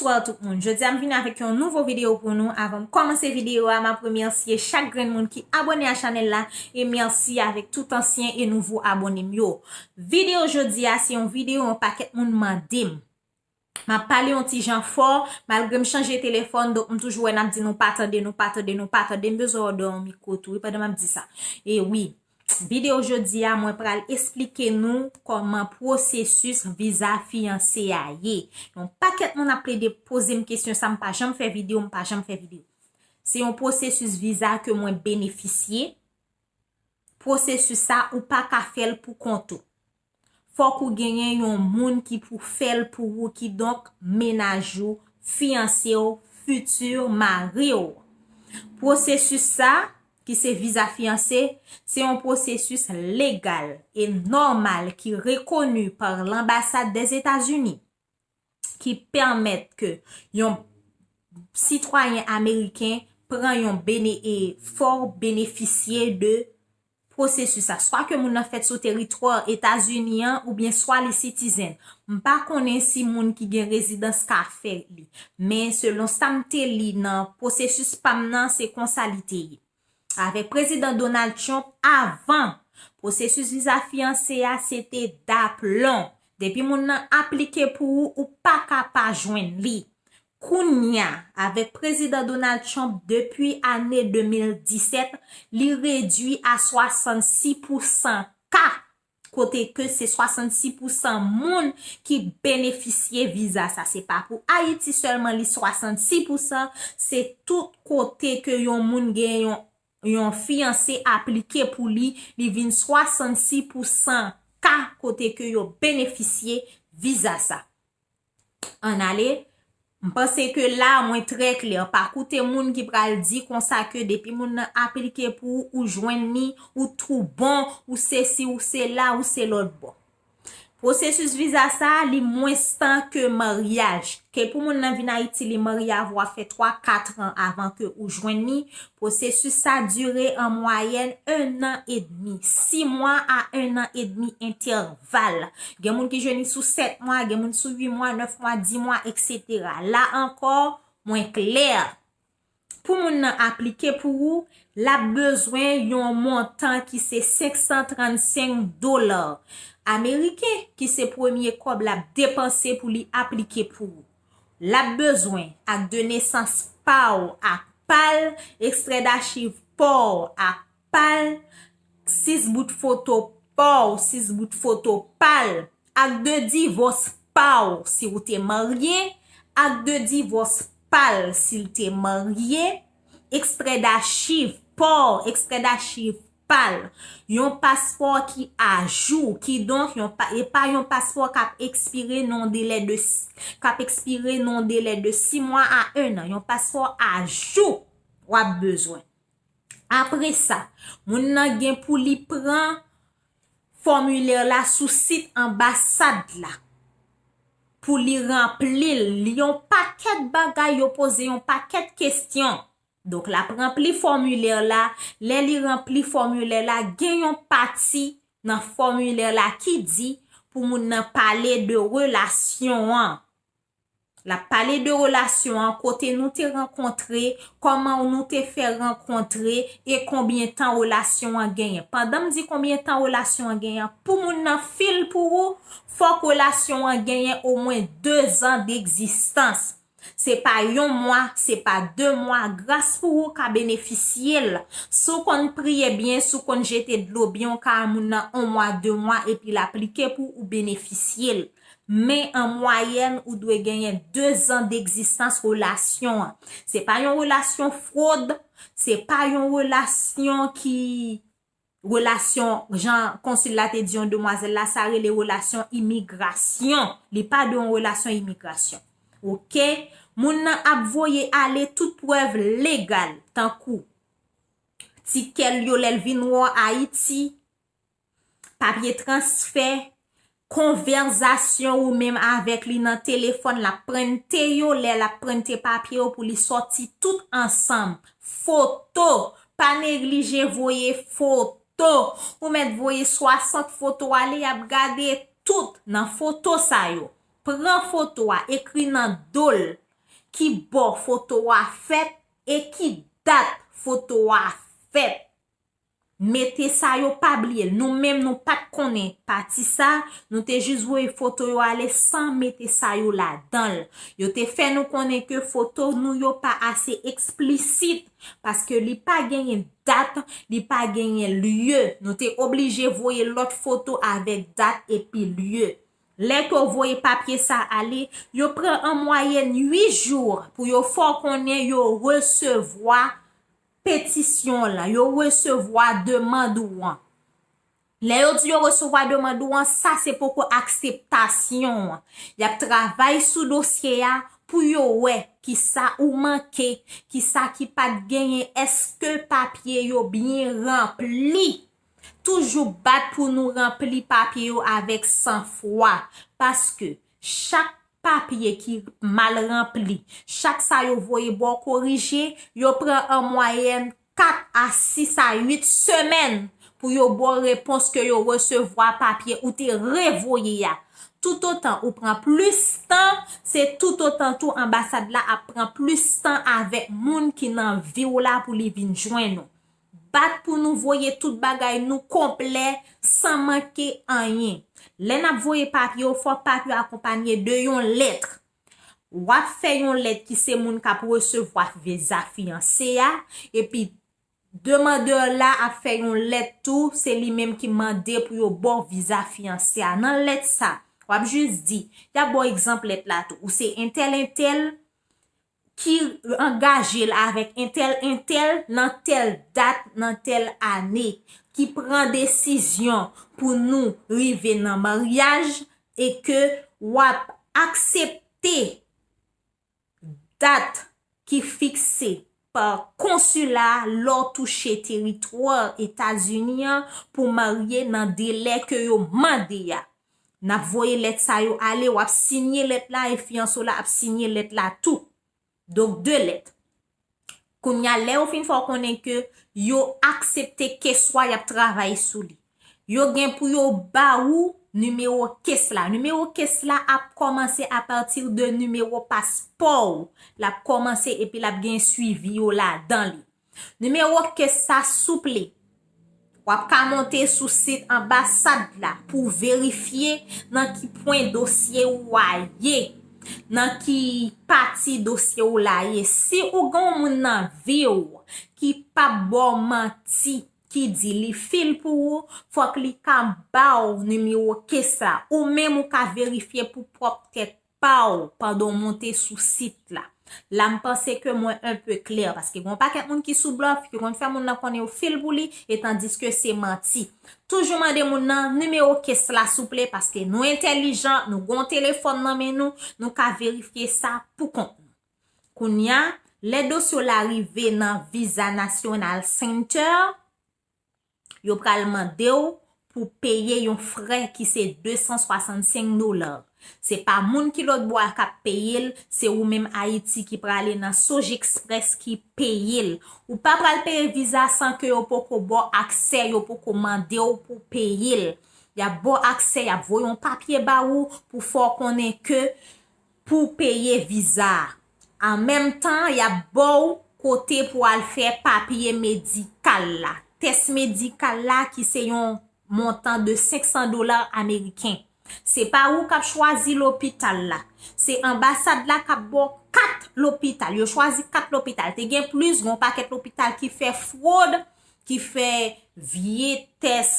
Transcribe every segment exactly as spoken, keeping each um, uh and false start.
Bonswa tout moun. Jodi a m vini avèk yon nouvo videyo pou nou. Avan m kòmanse videyo a, m ap remèsye chak grenn moun ki abòne a chanèl la e mèsi avèk tout ansyen e nouvo abòne m yo. Videyo jodi a se yon videyo yon pakèt moun mande m. M ap pale yon ti jan fò, malgre m chanje telefòn, donk m toujou wè n ap di nou pa tande, nou pa tande, nou pa tande, m bezwen òdè yon mikwo tou, wi, pandan m ap di sa. E wi, videyo jodi a, mwen pral esplike nou kòman pwosesis viza fiyanse a ye. Yon pakèt moun ap plede poze m kesyon sa, m pa janm fè videyo, m pa janm fè videyo. Se yon pwosesis viza ke mwen benefisye. Pwosesis sa, ou pa ka fè l pou kont ou. Fòk ou genyen yon moun ki pou fè l pou ou, kidonk mennaj ou, fiyanse w, fiti mari w. Pwosesis sa, ki se viza fiyanse, se yon pwosesis legal e nòmal ki rekoni pa lanbasad dèzetazini, ki pèmèt ke yon sitwayen ameriken pran yon bene e fò benefisye de pwosesis sa. Swa ke moun nan fèt sou teritwa Etazini an oubyen swa li sitizen. M pa konnen si moun ki gen rezidans ka fè li. Men selon sa m te li nan pwosesis pa m nan, se konsa li te ye. Avèk Prezidan Donald Trump, avan, pwosesis viza fiyanse a se te daplon. Depi moun nan aplike pou ou, ou pa ka pa jwenn li. Kounya, avèk Prezidan Donald Trump, depi ane de mil disèt, li redui a swasannsis pousan ka, kote ke se swasannsis pousan moun ki benefisye viza sa. Se pa pou Ayiti sèlman li swasannsis pousan, se tout kote ke yon moun gen yon, yon fiyanse aplike pou li, li vin swasannsis pousan ka kote ke yo benefisye viza sa. Ann ale, m panse ke la mwen trè klè. Pa koute moun ki pral di konsa ke depi moun nan aplike pou ou, ou jwenn li, ou tou bon, ou sesi, ou sela, ou se lòt bò. Pwosesis viza sa, li mwens tan ke maryaj. Ke pou moun nan vin Ayiti, li marye avè w, ap fè twa, kat an avan ke ou jwenn li. Pwosesis sa dire an mwayèn en an edmi, sis mwa a en an edmi entèval. Gen moun ki jwenn li sou sèt mwa, gen moun sou uit mwa, nèf mwa, dis mwa, etsetera. La ankò, mwen klè. Pou moun nan aplike pou ou, l ap bezwen yon montan ki se senk san trannsenk dola ameriken, ki se premye kòb l ap depanse pou li aplike pou ou. L ap bezwen ak de nesans pa w ak pa l, ekstrè dachiv pa w ak pa l, sis bout foto pa w, sis bout foto pa l, ak de divòs pa w si w te marye, ak de divòs pa l si l te marye, ekstrè dachiv pa w, ekstrè dachiv pa l, yon paspò ki ajou, kidonk yon pa, e pa yon paspò k ap ekspire nan yon delè de s-, k ap ekspire nan yon delè de sis mwa a en an, yon paspò ajou w ap bezwen. Apre sa, moun nan gen pou li pran fòmilè la sou sit anbasad la pou li ranpli l. Li yon pakèt bagay, yo poze yon pakèt kesyon. Donk, l ap ranpli fòmilè la. Lè li ranpli fòmilè la, gen yon pati nan fòmilè la ki di pou moun nan pale de relasyon an. L ap pale de relasyon an, kote nou te rankontre, kòman nou te fè rankontre, e konbyen tan relasyon an genyen. Pandan m di konbyen tan relasyon an genyen, pou moun nan fil pou ou, fòk relasyon an genyen omwen de zan degzistans. Se pa yon mwa, se pa de mwa, gras pou ou ka benefisye l. Si w konn priye byen, si w konn jete dlo byen, w ka wè moun nan yon mwa, de mwa, epi l aplike pou ou benefisye l. Men an mwayèn, ou dwe genyen de zan degzistans relasyon an. Se pa yon relasyon fwod, se pa yon relasyon ki, relasyon, jan konsil la te di yon demwazèl la, sa rele relasyon imigrasyon. Li pa de yon relasyon imigrasyon. Oke? Moun nan ap voye ale tout prèv legal, tankou tikè l yo lè l vin wè w Ayiti, papye transfè, konvèzasyon ou menm avèk li nan telefòn, l ap prente yo, lè l ap prente papye yo pou li sòti tout ansanm. Foto, pa neglije voye foto. Ou mèt voye swasant foto ale, y ap gade tout nan foto sa yo. Pran foto a, ekri nan do l, ki bò foto a fèt e ki dat foto a fèt. Mete sa yo, pa bliye l. Nou menm, nou pa t konnen pati sa, nou te jis voye foto yo ale san mete sa yo ladan l. Yo te fè nou konnen ke foto nou yo pa ase eksplisit, paske li pa genyen dat, li pa genyen lye. Nou te oblije voye lòt foto avèk dat epi lye. Lè ke w voye papye sa ale, yo pran an mwayèn uit jou pou yo fè w konnen yo resevwa petisyon w lan, yo resevwa demann ou an. Lè yo di yo resevwa demann ou an, sa se poko akseptasyon an. Y ap travay sou dosye a pou yo wè kisa ou manke, kisa ki pa t genyen, èske papye yo byen ranpli. Toujou bat pou nou ranpli papye yo avèk sanfwa, paske chak papye ki mal ranpli, chak sa yo voye ba w korije, yo pran an mwayèn kat a sis a uit semèn pou yo ba w repons ke yo resevwa papye ou te revoye a. Toutotan ou pran plis tan, se toutotan tou anbasad la ap pran plis tan avèk moun ki nan vi w la pou li vin jwenn ou. Bat pou nou voye tout bagay nou konplè, san manke anyen. Lè n ap voye papye yo, fòk papye yo akonpanye de yon lèt. W ap fè yon lèt ki se moun k ap resevwa viza fiyanse a, epi demandè la ap fè yon lèt tou, se li menm ki mande pou yo ba w viza fiyanse a. Nan lèt sa, w ap jis di, y ap ba w egzanp lèt la tou, ou se entèl entèl, ki angaje l avèk entèl entèl nan tèl dat, nan tèl ane, ki pran desizyon pou nou rive nan maryaj e ke w ap aksepte dat ki fikse pa konsila lè w touche teritwa Etazini an pou marye nan delè ke yo mande a. N ap voye lèt sa yo ale, w ap siyen lèt la e fiyanse w la ap siyen lèt la tou. Donk, de lèt. Kounye a, lè yo fin fè w konnen ke yo aksepte kes ou a, y ap travay sou li. Yo gen pou yo ba ou nimewo kes la. Nimewo kes la ap kòmanse apati de nimewo paspò w. L ap kòmanse epi l ap gen swivi yo ladan li. Nimewo kes sa, souple. W ap ka monte sou sit anbasad la pou w verifye nan ki pwen dosye w a ye, nan ki pati dosye w la ye. Si ou gen yon moun nan vi w ki p ap ba w manti, ki di li fil pou ou, fòk li ka ba w nimewo kes la. Ou menm ou ka verifye pou pwòp tèt pa w pandan w monte sou sit la. La, m panse ke mwen enpe klè, paske gen yon pakèt moun ki sou blòf, ki konn fè moun nan konnen yo fil pou li, e tandiske se manti. Toujou mande moun nan nimewo kes la, souple, paske nou entèlijan, nou gen yon telefòn nan men nou, nou ka verifye sa pou kont nou. Kounye a, lè dosye w la rive nan Visa National Center, yo pral mande w pou peye yon frè ki se de san swasannsenk dola. Se pa moun ki lòt bò a k ap peye l, se ou menm Ayiti ki prale nan Sojexpress ki peye l. Ou pa pral peye viza san ke yo poko ba w aksè, yo poko mande w pou peye l. Y ap ba w aksè, y ap voye yon papye ba ou pou fè w konnen ke pou peye viza a. An menm tan, y ap ba w kote pou al fè papye medikal la. Tès medikal la ki se yon montan de senk san dola ameriken. Se pa ou k ap chwazi lopital la. Se anbasad la k ap ba w kat lopital. Yo chwazi kat lopital. Te gen plis, gen yon pakèt lopital ki fè fwod, ki fè vye tès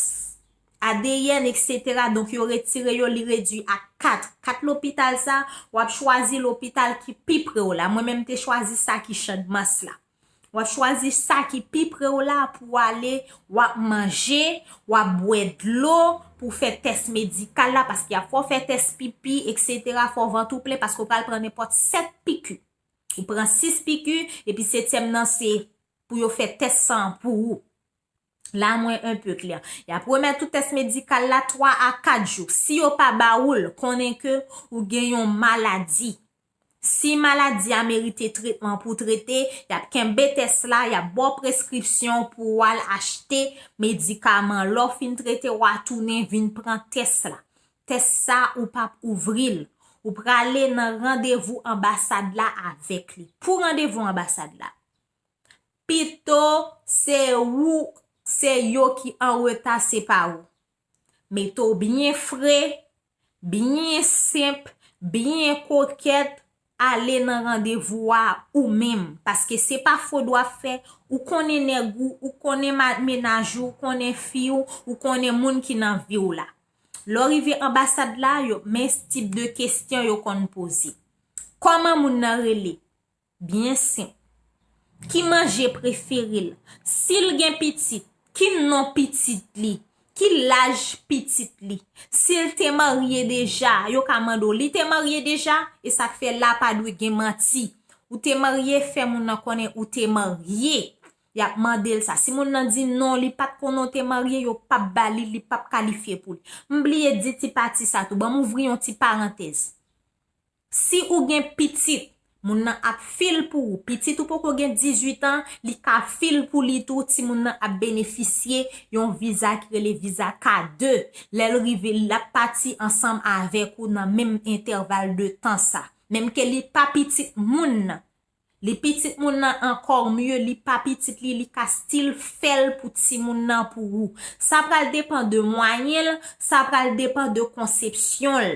A D N, etsetera. Donk, yo retire yo, li redui a kat. Kat lopital sa, w ap chwazi lopital ki pi pre w la. Mwen menm, m te chwazi sa ki Channmas la. W ap chwazi sa ki pi pre w la pou w ale, w ap manje, w ap bwè dlo, pou w fè tès medikal la, paske y ap fè w fè tès pipi, etsetera, fè w vant ou plen, paske w pral pran nenpòt sèt piki. Ou pran sis piki, epi setyèm nan se pou yo fè tès san an pou ou. La, mwen enpe klè. Y ap remèt ou tès medikal la twa a kat jou. Si yo pa ba ou l, konnen ke ou gen yon maladi. Si maladi a merite tretman pou w trete, y ap kenbe tès la, y ap ba w preskripsyon pou w al achte medikaman. Lè w fin trete, w a tounen vin pran tès la. Tès sa, ou p ap ouvri l. Ou prale nan randevou anbasad la avèk li. Pou randevou anbasad la, pito se ou, se yo ki an reta, se pa ou. Mete w byen fre, byen senp, byen kokèt, ale nan randevou a ou menm. Paske se pa fwod w ap fè, ou konnen nèg ou, ou konnen ma-, mennaj ou, ou konnen fi w, ou konnen moun ki nan vi w la. Lè w rive anbasad la, yo, men tip de kesyon yo konn poze. Kòman moun nan rele? Byen senp. Ki manje prefere l? Si l gen pitit, ki non pitit li? Ki laj pitit li? Si l te marye deja, yo ka mande w, li te marye deja? E sa k fè la pa dwe gen manti. Ou te marye, fè moun nan konnen ou te marye. Y ap mande l sa. Si moun nan di non, li pa t konnen w te marye, yo p ap ba li, li p ap kalifye pou li. M bliye di ti pati sa tou. Ban m ouvri yon ti parantèz. Si ou gen pitit, moun nan ap fil pou ou. Pitit ou poko gen dizuit an, li ka fil pou li tou, timoun nan ap benefisye yon viza ki rele viza K de. Lè l rive, l ap pati ansanm avèk ou nan menm entèval de tan sa. Menm ke li pa pitit moun nan. Li pitit moun nan ankò mye, li pa pitit li, li ka still fè l pou timoun nan pou ou. Sa pral depann de mwayen l, sa pral depann de konsepsyon l.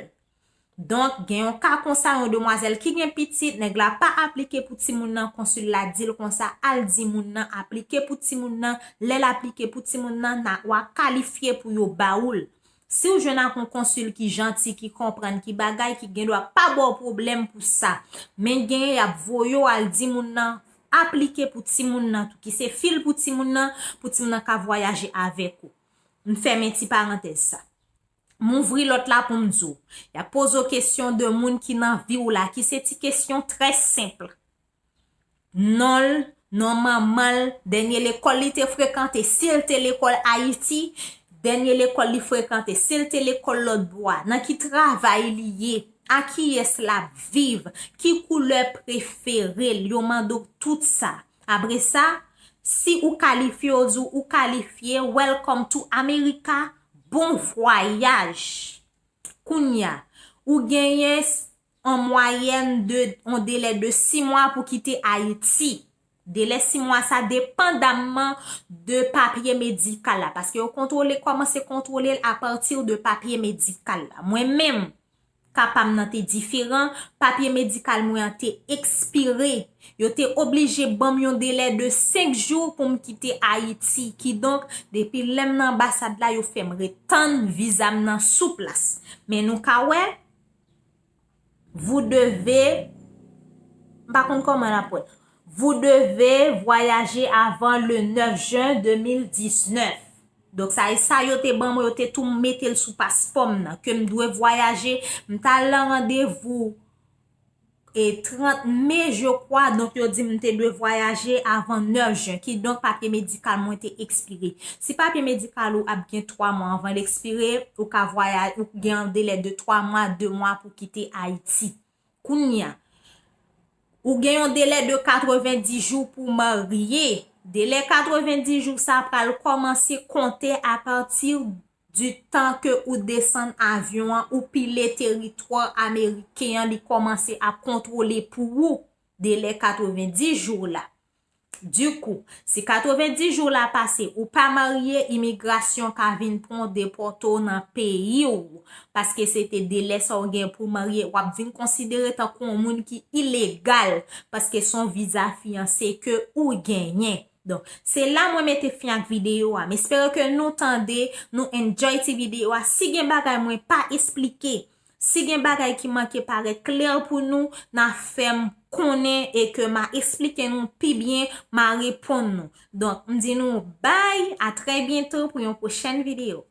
Donk, gen yon ka konsa, yon demwazèl ki gen pitit, nèg la pa aplike pou timoun nan, konsil la di l konsa, al di moun nan aplike pou timoun nan, lè l aplike pou timoun nan, na, w a kalifye pou yo ba ou l. Si w jwenn ak yon konsil ki janti, ki konprann, ki bagay, ki gen dwa pa ba w pwoblèm pou sa. Men genyen y ap voye w al di moun nan aplike pou timoun nan tou, ki se fil pou timoun nan, pou timoun nan ka vwayaje avèk ou. M fèmen ti parantèz sa. M ouvri lòt la pou m di w. Y ap poze w kesyon de moun ki nan vi w la, ki se ti kesyon trè senp. Non l, non manman l, dènye lekòl li te frekante, si l te lekòl Ayiti, dènye lekòl li frekante, si l te lekòl lòt bò a, nan ki travay li ye, a kiyès l ap viv, ki koulè prefere l, yo mande w tout sa. Apre sa, si ou kalifye, yo di w ou kalifye, welcome to America, bon vwayaj. Kounya, ou genyen s-, an mwayèn de, yon delè de sis mwa pou kite Ayiti. Delè sis mwa sa depandamman de papye medikal la, paske yo kontwole, kòmanse kontwole l apati de papye medikal la. Mwen menm, ka pa m nan te diferan, papye medikal mwen an te ekspire. Yo te oblije ban m yon delè de senk jou pou m kite Ayiti. Kidonk, depi lè m nan anbasad la, yo fè m ret tann viza m nan sou plas. Men nou ka wè, vous devez, m pa konn kòman n ap wè. Vous devez voyager avant le neuf juin deux mille dix-neuf. Donk, sa e sa yo te ban mwen, yo te tou mete l sou paspò m nan, ke m dwe vwayaje. M t al nan randevou e trant me, je kwa, donk yo di m te dwe vwayaje avan nèf jen, kidonk papye medikal mwen te ekspire. Si papye medikal ou ap gen twa mwa anvan l ekspire, ou ka vwaya-, ou gen yon delè de twa mwa, de mwa pou kite Ayiti. Kounya, ou gen yon delè de katrevenndis jou pou marye. Delè katrevenndis jou sa pral kòmanse konte apati di tan ke ou desann avyon an, ou pile teritwa ameriken an, li kòmanse ap kontwole pou ou delè katrevenndis jou la. Dikou, si katrevenndis jou la pase, ou pa marye, imigrasyon ka vin pran w, depòte w nan peyi w, paske se te delè sa w gen pou w marye, w ap vin konsidere tankou yon moun ki ilegal, paske se yon viza fiyanse ke ou genyen. Donk, se la mwen mete fen ak videyo a. M espere ke nou tande, nou enjoy ti videyo a. Si gen bagay mwen pa esplike, si gen bagay ki manke parèt klè pou nou, n a fè m konnen e ke m a esplike nou pi byen, m a reponn nou. Donk, m di nou bye, a trè byento pou yon pwochèn videyo.